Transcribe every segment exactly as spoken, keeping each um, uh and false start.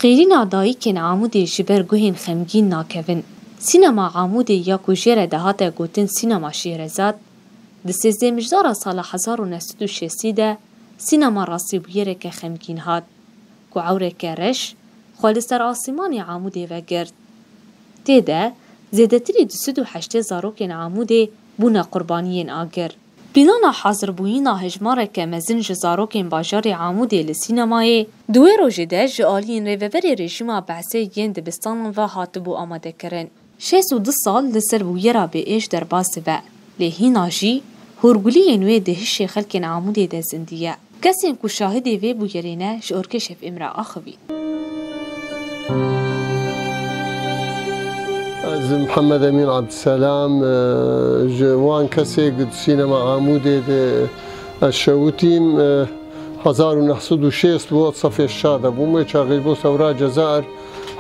Qêrîna dayikên Amûdê ji ber guhên xemgîn nakevin. Sînema Amûdê ya ku jê re dihate gotin Sînema Şêhrezad, di sêzdeh mijdara sala hezar û neh sed û şêstî de sînema rastîbûyereke xemgîn hat, ku ewreke reş xwe li ser asîmanê Amûdê vegirt. Tê de zêdetirî du sed û heştê zarokên Amûdê bûne qurbaniyên agir. Plana hazirbûyîna hejmareke mezin ji zarokên bajarê Amûdê li sînemayê, di wê rojê de ji aliyên rêveberê rejîma Be'sê yên dibistanan ve hatibû amadekirin. Şêst û du sal li ser bûyera bêêş derbas dibe, lê hîna jî hûrguliyên wê di hişê xelkên Amûdê de zindî ye. Kesên ku şahidê vê bûyerê ne, ji Orkeşef Îmra axivî. Ez Mihemed Emîn Abdselam, e, ji wan kesê ku di sînema Amûdê de ez şewitîm, e, hezar û neh sed û şêst û heft sefê şa de bûm. Wê çaxê ji bo sewra Cezayir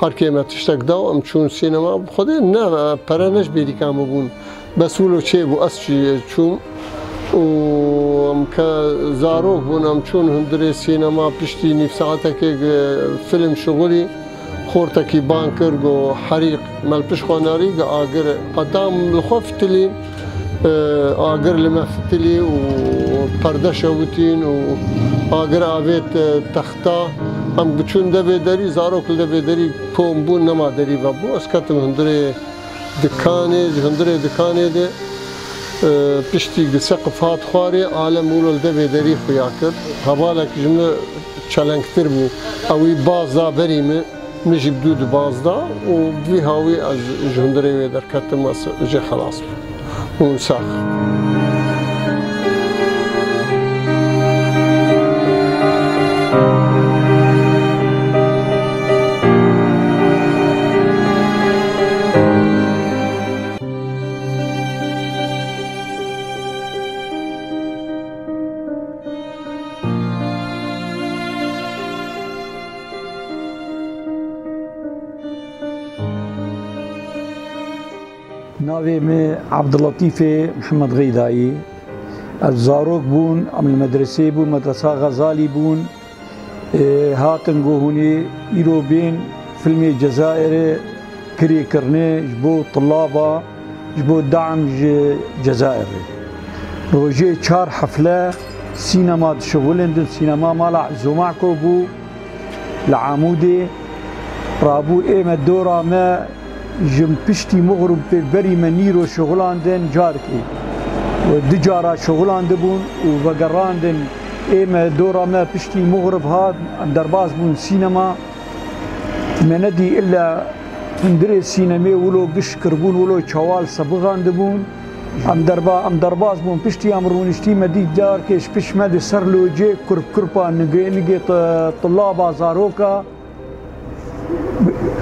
her kê me tiştek da û em çûn sînema. Xwedê ne, e, pere ne ji bêrîka min bûn. Bes wilo çêbû, ez çi-, çûm û em ke zarok bûn, em çûn hundirê sînema, piştî nîv saetekê, e, fîlm şixulî, xortekî bang kir, got, "Herîq." Me li pişt xwe nerî, got, "Agir." Heta em li xwe fitilîn, e, agir li me fitilî û perde şewitîn û agir avêt, e, texta. Em biçûn devê derî, zarok li devê derî kom bûn, nema derî vebû. Ez ketim hundirê dikanê, ji hundirê dikanê de, e, piştî ku seqif hat xwarê, alem wilo li devê derî xuya kir. Hevalek ji min çelengtir bû. Ewî baz da berî min, min jî bi dû di baz da û bi vî hawî ez ji hundirê wê derketim, ez jê xelas bûm. Hûn sax. Navê min Abdulletîfê Mihemed Xeydayî. Ez zarok bûn, em li medreseyê bûn, medresa Xezalî bûn. Ê, hatin got hûn ê îro bên filmê Cezayirê kirê kirine ji bo tulaba, ji bo daim ji Cezayirê. Rojê çar hefle sînema dişixulindin, sînema mala Zomako bû. Li Amûdê rabû ê me dora me ji piştî mixrib pê berî me nîro şixulandin carkê. Û du cara şixulandibûn û vegerandin ê me dora me piştî mixrib hat, em derbas bûn sînema. Me nedî illa hundirê sînemê wilo giş kiribûn, wilo çawal sebixandibûn. Em derba-, em derbas bûn, piştî em rûniştî me dît carkê ji pişt me di ser locê kurp kurpa nigê nigê tu-, tulaba zaroka.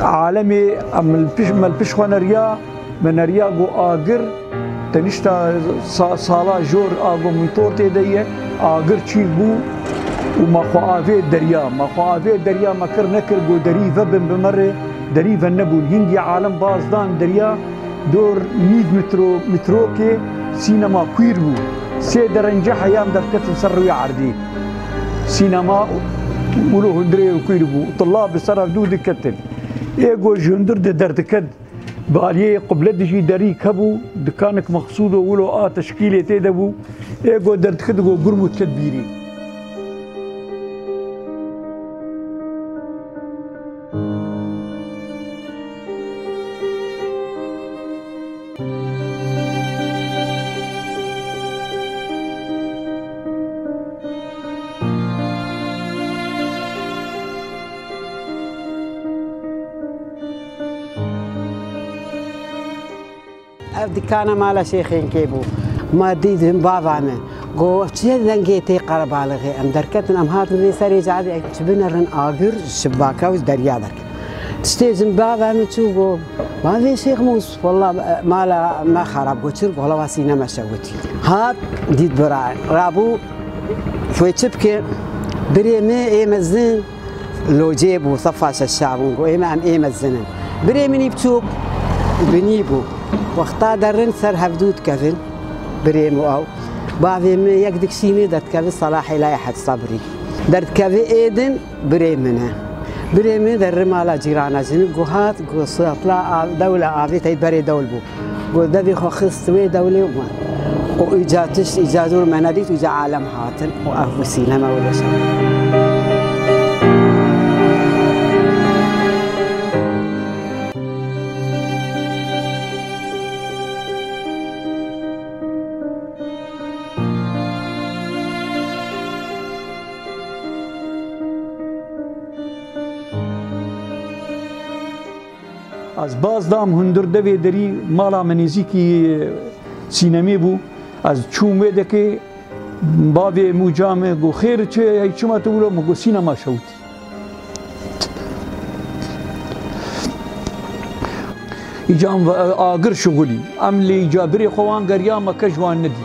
Alemê em li piş-, me li piş xwe neriya, me neriya got agir, tenişta sa-, sala jor a got mîtor tê de ye, agir çîk bû û me xwe avê derya. Me xwe avê derya me kir nekir got derî vebin bi me re, derî venebûn. Hingî alem baz dan derya. Dor nîv metro, metrokê sînema kuîr bû. Sê derence heya em derketin ser rûyê erdî. Sînema wilo hundirê kuîr bû. Tulab bi ser ev dû diketin. Ê got ji hundir de derdiket. Bi aliyê qible dijî derî kebû. Dikanek mexsûd û wilo a teşkîlê tê de bû. Ê got derdikit got gurm û diket bîrî. Ev dikana mala Şêxênkê bû. Ma dît hin bava me. Got, "Çi ye dengê tê qerebalixê?" Em derketin, em hatin vê serê cadê, çi binerin agir, ji şibaka û derya derket. Tiştê jin bava min çû got, "Bavê Şêx Mûs, walla, e, mala me xerab." Got, "Çi?" Got, "Walla wa sînema şewitî." Hat, dît bira, rabû, xwê çi bike, birê min ê mezin, locê bû, sefa şeşa bûn, got, "Ê me em ê mezin in." Birê min î biçûk binî bû. Wexta derin ser hevdû dikevin, birê min û ew. Bavê min yek dikşînê derdikeve Selahê Laya Hec Sebrî. Derdikeve êdin, birê min e. Birê min derê mala cîrana jî min ku hat, ku sotla av-, dewla avê tey berê dewl bû. Ku devê xwe xist wê dewlê û û îca tişt, îca zor me nedît, îca alem hatin û ev bû sînema û leşa. Ez baz dam hundir devê derî mala me nêzîkî sînemê bû. Ez çûm wê dekê, bavê min û ca min got, "Xêr çi ye, hey çima tu wilo?" Min got, "Sînema şewitî." Îca em ve agir şixulî. Em lê îca birê xwe wan geriya me ke ji wan nedî.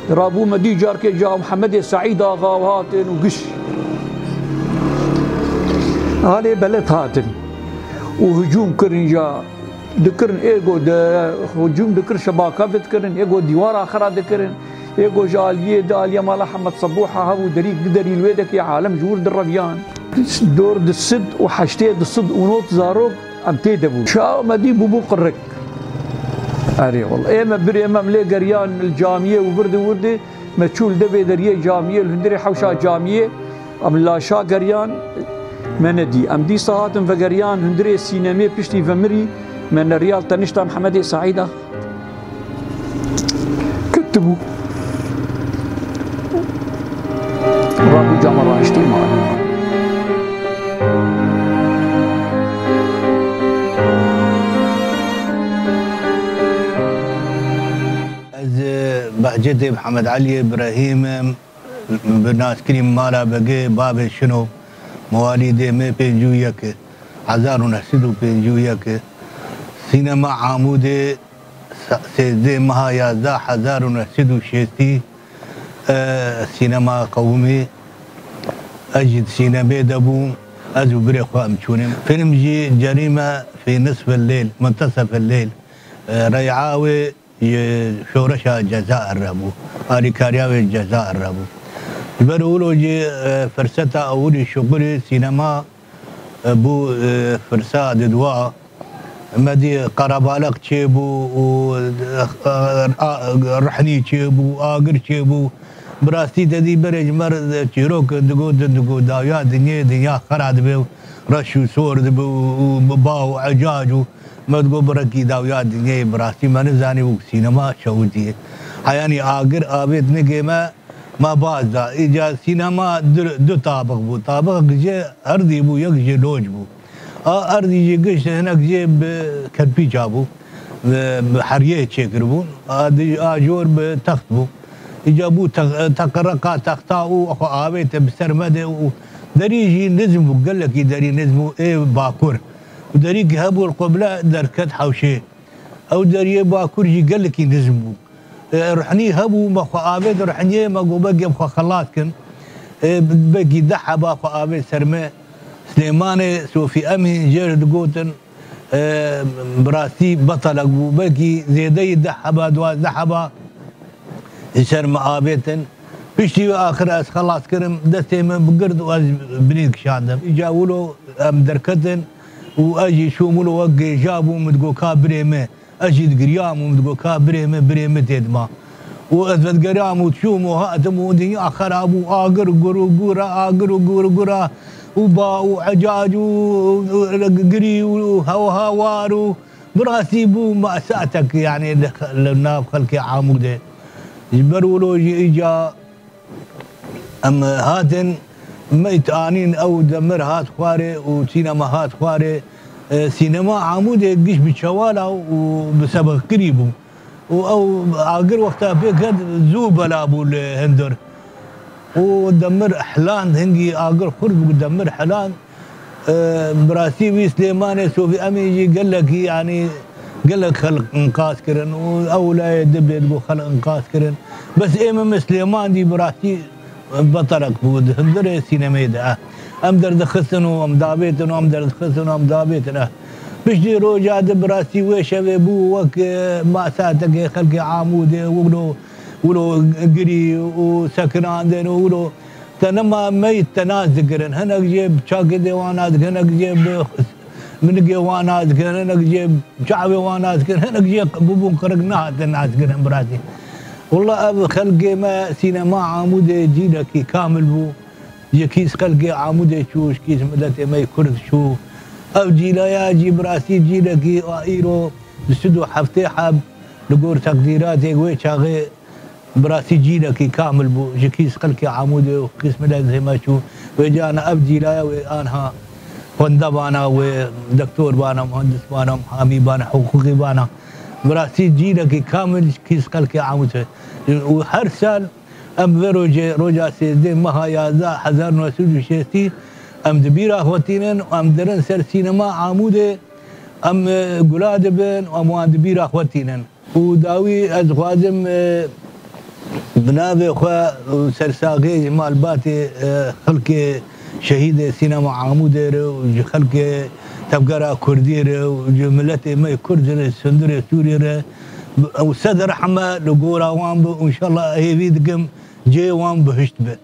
Rabû me dî carkê ca Mihemedê Seîd Axa û hatin û giş. Alê belet hatin. Û hicûm kirin ca dikirin, ê go de hicûm dikir şebaka ve dikirin, ê go dîwara xira dikirin, ê go ji aliyê di aliya mala Hemed Sebûha hebû derîk di derî li wê dekê alem ji wir direviyan. Dor di sid û heştê di sid û not zarok em tê de bûn. Çawa me dî bûbû qirrik. Erê wele. Ê me birê me em lê geriyan li camiyê û virdî wirdî me çû li devê deriyê camiyê, li hundirê hewşa camiyê em laşa geriyan me nedî. Em dîsa hatin vegeriyan hundirê sînemê piştî vemirî me neriya li tenişta Mihemedê Seîda. Ketibû. Rabû cama rahiştî malê. Ez, e, Behcetê Mihemed Eliyê Birehîm im. Bi naskirî mala Begê Babê Şino, mewalîdê me pêncî û yek e, hezar û neh sed û pêncî û yek e. Sînema Amûdê se-, sêzdeh meha yazdeh hezar û neh sed û şêstî, e, sînema qewimî, ez jî di sînemê de bûm, ez û birê xwe em çûnê. Fîlm jî Cerîme fî Nisfil Leyl, Muntesefil Leyl, e, rey'a wê ji şoreşa Cezayir re bû, alîkariya wê ji Cezayir re bû. Ji ber wilo jî, e, firseta ewilî şuxulî sînema, e, bû, e, firsa di dua. Me dî qerebalix çêbû û, e, a, rihnî çêbû, agir çêbû. Bi rastî te dî berê ji me re çîrok digotin, digot dawiya dinyê, dinya xera dibe û reş û sor dibe û, û bi ba û ecac û me digot bi rekî dawiya dinyê, bi rastî me nizanî wek sînema şewitiyê. Heyanî agir avêt nigê me, me baz da. Îca sînema du, du tabix bû. Tabixek jê erdî bû, yek jê loc bû. A erdî jî giş hinek jê bi kerpîça bû, bi, bi heriyê çêkiribûn. A di, a jor bi text bû. Îca bû tex-, teqereqa texta û xwe avête bi ser me de û derî jî nizm bû, gelekî derî nizm bû ê bakur. Û derî ki hebû li qubile derket hewşê. Ew deriyê bakur jî gelekî nizm bû. E, ruhnî hebû, me xwe avêt ruhniyê, me got, "Begê em xwe xelas kin." E, belkî deh heba xwe avêt ser me. Silêmanê Sofî Emîn jê re digotin, e, bi rastî betelek bû. Belkî zêdeyî deh heba, duwazdeh heba ji ser me avêtin. Piştî wê axir ez xelas kirim, destê min bigirt û ez binî dikişandim. Îca wilo em derketin û ez jî çûm wilo wek gêja bûm, min digot, "Ka birê me." Ez jî digiriyam û min digot, "Ka birê me, birê me tê dima." Û ez vedigeriam û çûm û hatim û dinya xera bû, agir gur û gura, agir û gur û gura û ba û ecac û, û, û girî û hewa hawar û bi rastî bû masatek, yanî li, li nav xelkê Amûdê. Ji ber wilo jî îca Em hatin meyt anîn, ew demir hat xwarê û sînema hat xwarê. E, sînema Amûdê giş bi çewala û bi sebexkirî bû. Û ew agir wexta pêk ket zû bela bû li hundir. Û demir hiland, hingî agir xurt bû, demir hiland. E, bi rastî wî Silêmanê Sofî Emîn jî gelekî, yanî gelek xelk inqaz kirin û ew layê di bê digot xelk inqaz kirin. Bes ê min Silêman dî bi rastî betelek bû di hundirê sînemê de. Eh, em derdixistin û em davêtin û em derdixistin û em davêtin. Eh, piştî roja di bi rastî wê şevê bû wek, e, masatekê xelkê Amûdê wilo, wilo girî û sekinandin û wilo Te nema me yî te nas dikirin. Hinek jê bi çakêdê wan nas dikirin, hinek jê bi minigê wan nas dikirin, hinek jê bi çavê wan nas dikirin, hinek jê bûbûn qirik nehatin nas kirin bi rastî. Wela ev xelkê me sînema Amûdê cîlekî kamil bû. Ji kîs xelkê Amûdê çû, ji kîs miletê me yê Kurd çû. Ev cîlaya jî bi rastî cîlekî a îro du sed û heftê heb li gor teqdîratê wê çaxê bi rastî cîlekî kamil bû. Ji kîs xelkê Amûdê û kîs miletê me çû. Wê cana ev cîlaya wê anha xwende bana, wê doktor bana, muhendis bana, muhamî bana, hiqûqî bana. Bi rastî cîlekî kamil ji kîs xelkê Amûdê. Û her sal em vê rojê, roja sêzdeh meha yazdeh hezar neh sed û şêstî, em di bîra xwe tînin û em dirin ser sînema Amûdê, em, e, gula dibin û em wan di bîra xwe tînin. Û dawî ez dixwazim, e, bi navê xwe û sersaxiyê ji malbatê, e, xelkê şehîdê sînema Amûdê re û ji xelkê tevgera Kurdî re û ji miletê me yê Kurd re, sindurê Sûriyê re û sed rehme li gora wan bi û înşallah hêvî dikim cihê wan bihişt be.